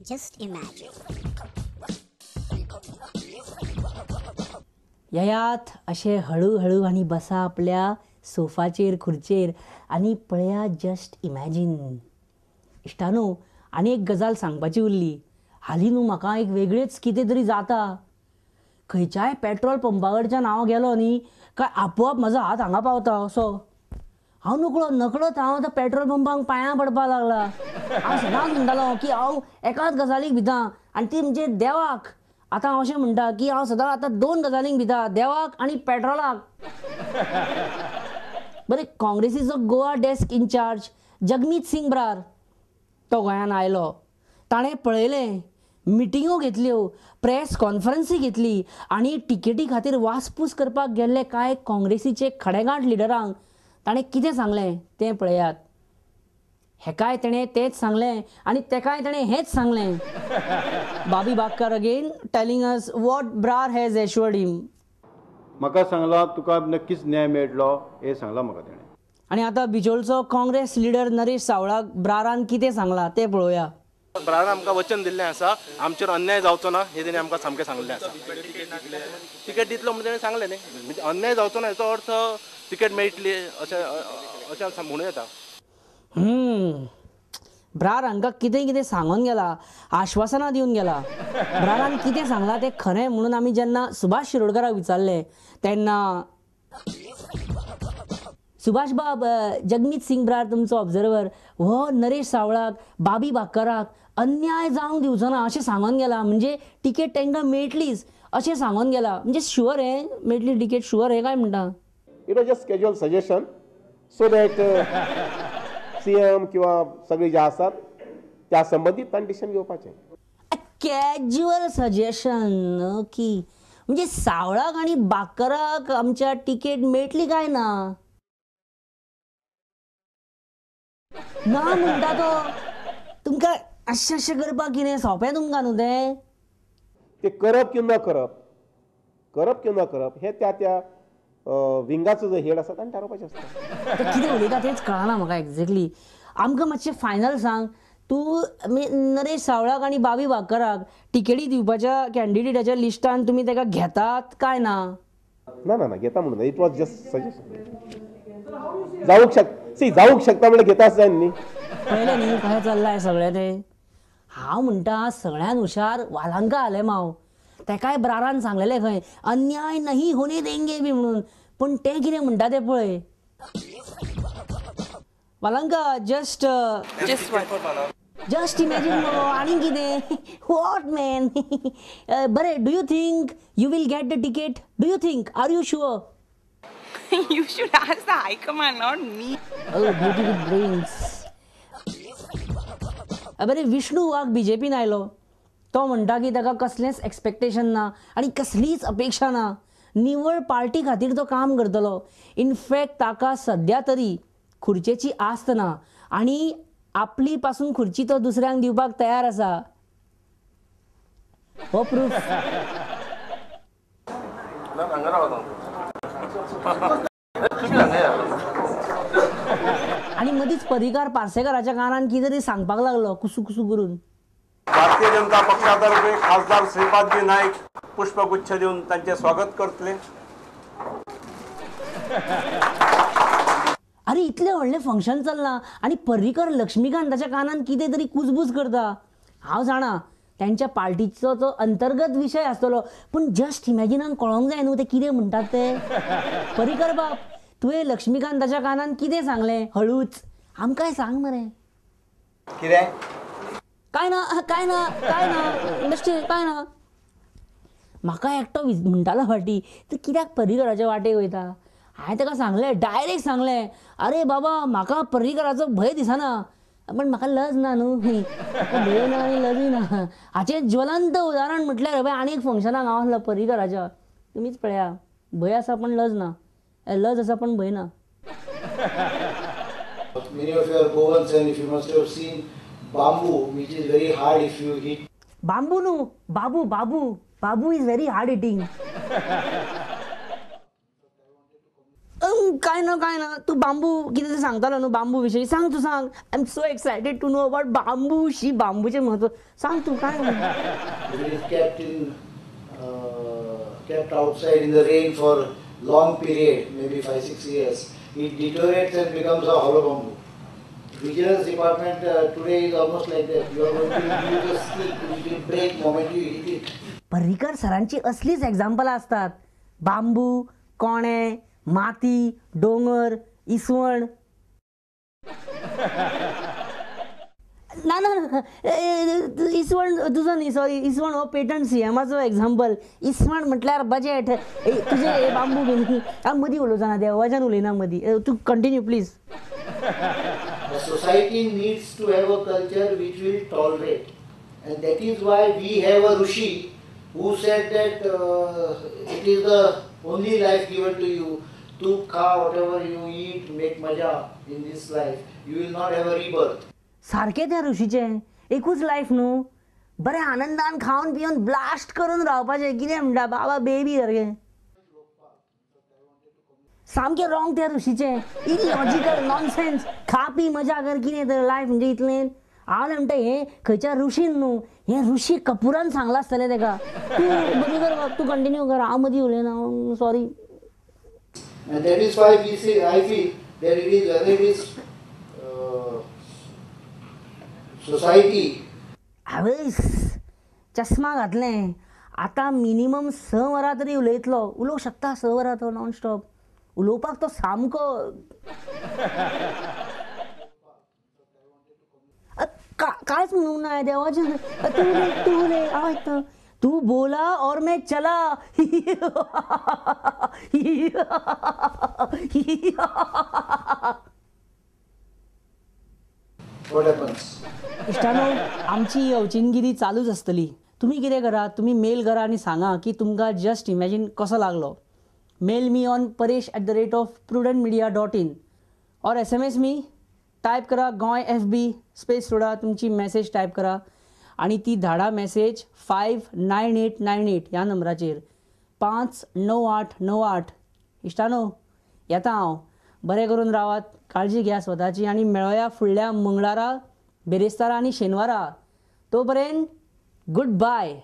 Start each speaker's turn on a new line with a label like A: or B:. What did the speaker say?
A: Just imagine.
B: येयात अशे हळूहळू आनी बसा आपल्या सोफाचेर खुर्चेर आनी पळया जस्ट इमॅजीन. इश्टानो, आनी एक गजाल सांगपाची उरली. हालीं न्हू म्हाका एक वेगळेच कितें तरी जाता. खंयच्याय पेट्रोल पंपा कडच्यान हांव गेलो न्ही काय आपोआप म्हजो हात हांगा पावता असो. हांव नकळो नकळत हांव आतां पेट्रोल पंपांक पांयां पडपाक लागला. हांव सदांच म्हणटालो की हांव एकाच गजालीक भिता आनी ती म्हणजे देवाक. आतां हांव अशें म्हणटा की हांव सदां आतां दोन गजालींक भिता, देवाक आनी पेट्रोलाक. बरें, काँग्रेसीचो Goa desk incharge Jagmeet Singh Brar तो गोंयान आयलो. ताणें पळयलें, मिटिंगो घेतल्यो, प्रेस कॉन्फरन्सी घेतली आनी टिकेटी खातीर वासपूस करपाक गेल्ले कांय काँग्रेसीचे खडेगांठ लिडरांक ताणें कितें सांगलें तें पळयात. हेकाय तेणें तेंच सांगलें आनी तेकाय तेणें हेंच सांगलें. Babi Bagkar again telling us what Brar has assured him.
C: म्हाका सांगलां तुका नक्कीच न्याय मेळटलो हें सांगलां म्हाका तेणें.
B: आनी आतां बिजोलचो काँग्रेस लिडर नरेश सावळाक ब्रारान कितें सांगलां तें पळोवया.
D: ब्रारान आमकां वचन दिल्लें आसा, आमचेर अन्याय जावचो ना हें तेणी आमकां सामकें सांगलें आसा. तिकेट दितलो म्हणून तेणें सांगलें न्ही, म्हणजे अन्याय जावचो ना हेचो अर्थ तिकेट मेळटली अशें अशें म्हणूं येता.
B: ब्रार हांकां कितें कितें सांगून गेला, आश्वासनां दिवन गेला. ब्रारान कितें सांगलां तें खरें म्हणून आमी जेन्ना सुभाष शिरोडकराक विचारलें तेन्ना सुभाष बाब, जगमीत सिंग ब्रार तुमचो ऑब्जर्वर हो नरेश सावळाक, बाबी बागकराक अन्याय जावंक दिवचो ना अशें सांगून गेला, म्हणजे तिकेट तांकां मेळटलीच अशें सांगून गेला, म्हणजे शुअर हें मेळटली तिकेट शुअर हें काय म्हणटा?
E: It was just casual suggestion so that CM किंवा सगळे जे आसात त्या संबंदीत तांणी डिसिजन घेवपाचें.
B: कॅज्युअल सजेशन ओके, म्हणजे सावळाक आनी बागकराक आमच्या तिकेट मेळटली काय ना? ना म्हणटा तो. तुमकां अशें अशें करपाक कितें सोंपें तुमकां न्हू तें?
E: ते करप किंवा न करप, करप किंवा न करप हें त्या त्या विंगाचो जो हेड आसा ताणें थारोवपाचें आसता.
B: कितें उलयता तेंच कळना म्हाका एक्झॅक्टली. आमकां मातशें फायनल सांग तूं, नरेश सावळाक आनी बाबी बागकराक तिकेटी दिवपाच्या कॅन्डिडेटाच्या लिस्टान तुमी ताका घेतात काय ना?
E: ना ना ना, घेता म्हणून it was just suggestion. जावूंक शकता, सी जावूंक शकता म्हणल्यार घेताच जाय न्ही.
B: पळयलें न्ही कशें चल्लां हें सगळें तें. हांव म्हणटा सगळ्यान हुशार वालांका आलेमाव, तेकाय ब्रारान सांगलेलें खंय अन्याय नहीं होने देंगे बी म्हणून, पूण तें कितें म्हणटा तें पळय. वालांका जस्ट जस्ट इमॅजीन मगो आनी कितें. What man. बरें, do you think you will get the ticket? Do you think, are you sure?
F: You should ask the high command, not me.
B: Oh, beauty with brains. बरें, विष्णू वाघ बीजेपीन आयलो, तो म्हणटा की ताका कसलेंच एक्सपेक्टेशन ना आनी कसलीच अपेक्षा ना, निवळ पार्टी खातीर तो काम करतलो. इनफॅक्ट ताका सद्या तरी खुर्चेची आस्त ना आनी आपली पासून खुर्ची तो दुसऱ्यांक दिवपाक तयार आसा. हो प्रूफ. आनी मदींच पर्रीकार पार्सेकाराच्या कानान कितें तरी सांगपाक लागलो कुसू कुसू करून.
G: भारतीय जनता पक्षातर्फे खासदार श्रीपादजी नाईक पुष्पगुच्छ दिवन तांचे स्वागत करतले.
B: अरे इतलें व्हडलें फंक्शन चल्लां आनी पर्रीकर लक्ष्मीकांताच्या कानान कितें तरी कुजबूज करता. हांव जाणा त्यांच्या पार्टीचो तो अंतर्गत विशय आसतलो, पूण जस्ट इमॅजिनाक कळोंक जाय न्हू ते कितें म्हणटात ते. पर्रीकर बाब, तुवें लक्ष्मीकांताच्या कानान कितें सांगलें हळूच आमकांय सांग मरे.
G: कितें?
B: काय ना, काय ना, काय ना, बेश्टें काय ना. म्हाका एकटो म्हणटालो फाटीं, तूं कित्याक पर्रीकराच्या वाटेक वयता? हांवें ताका सांगलें, डायरेक्ट सांगलें, अरे बाबा म्हाका पर्रीकराचो भंय दिसना, पण म्हाका लज ना न्हू, म्हाका भंय ना आनी लजूय ना. हाचें ज्वलंत उदाहरण म्हटल्यार हय आनी एक फंक्शनाक हांव आसलो पर्रीकराच्या, तुमीच पळया, भंय आसा पण लज ना, लज आसा पण भंय ना.
H: Many of you are Goans and if you must have seen bamboo, which is very hard if you hit.
B: Bamboo न्हू, बाबू, बाबू, बाबू is very hard hitting. काय ना काय ना, तूं बांबू कितें तें सांगतालो न्हू, बांबू विशयी सांग तूं, सांग. I am so excited to know about बांबू. शी, बांबूचें म्हत्व सांग तूं, काय
H: kept outside in the rain for long period, maybe 5-6 years, it deteriorates and becomes a hollow bamboo. Vigilance department today is almost like that. You are going to use a stick which will break moment you hit it.
B: Parrikar सरांची असलीच एग्जाम्पलां आसतात. बांबू, कोणे, माती, दोंगर, इसवण. ना ना, इसवण तुजो न्ही, सॉरी, इसवण हो पेटंट सीएमाचो एग्जाम्पल. इसवण म्हटल्यार बजेट. तुजें बांबू बी न्ही. हांव मदीं उलोवचो ना, देवाच्यान उलयना मदीं. तूं continue please.
H: The society needs to have a culture which will tolerate, and that is why we have a Rishi who said that it is the only life given to you. Tu kha whatever you eat, make maja in this life. You will not have a rebirth.
B: सारकें त्या ऋषीचें एकूच life न्हू, बरें आनंदान खावन पिवन blast करून रावपाचें. कितें म्हणटा बाबा, बेबी सारकें सामकें रॉंग त्या ऋषीचें. Illogical nonsense. खा पी मजा कर, कितें तर लायफ म्हणजे इतलें. हांव म्हणटा हें खंयच्या ऋषीन न्हू, हें ऋषी कपुरान सांगलां आसतलें तेका. तूं बरी कर, तूं कंटिन्यू कर, हांव मदीं उलयना, sorry.
H: And that is why we say, I feel that it is, whether it is society.
B: हांवें चश्मा घातलें आतां मिनिमम 6 वरां तरी उलयतलो. उलोवंक शकता 6 वरां तो नॉन स्टॉप. उलोवपाक तो सामको कांयच म्हणूंक ना देवाचें. तूं उलय, तूं उलय, हांव आयकता. तू बोला और मैं चला.
H: What happens?
B: इश्टानो, आमची अवचिनगिरी चालूच आसतली. तुमी कितें करा, तुमी मेल करा आनी सांगा की तुमकां जस्ट इमॅजीन कसो लागलो. Mail me on paresh@prudentmedia.in or SMS me. Type करा गोंय एफ बी स्पेस सोडा, तुमची मॅसेज टायप करा आनी ती धाडा मॅसेज 59898 ह्या नंबराचेर, 59898. इश्टानो, येता हांव. बरें करून रावात, काळजी घ्या स्वताची आनी मेळोया फुडल्या मंगळारा, बिरेस्तारा आनी शेनवारा. तो पर्यंत गुड बाय.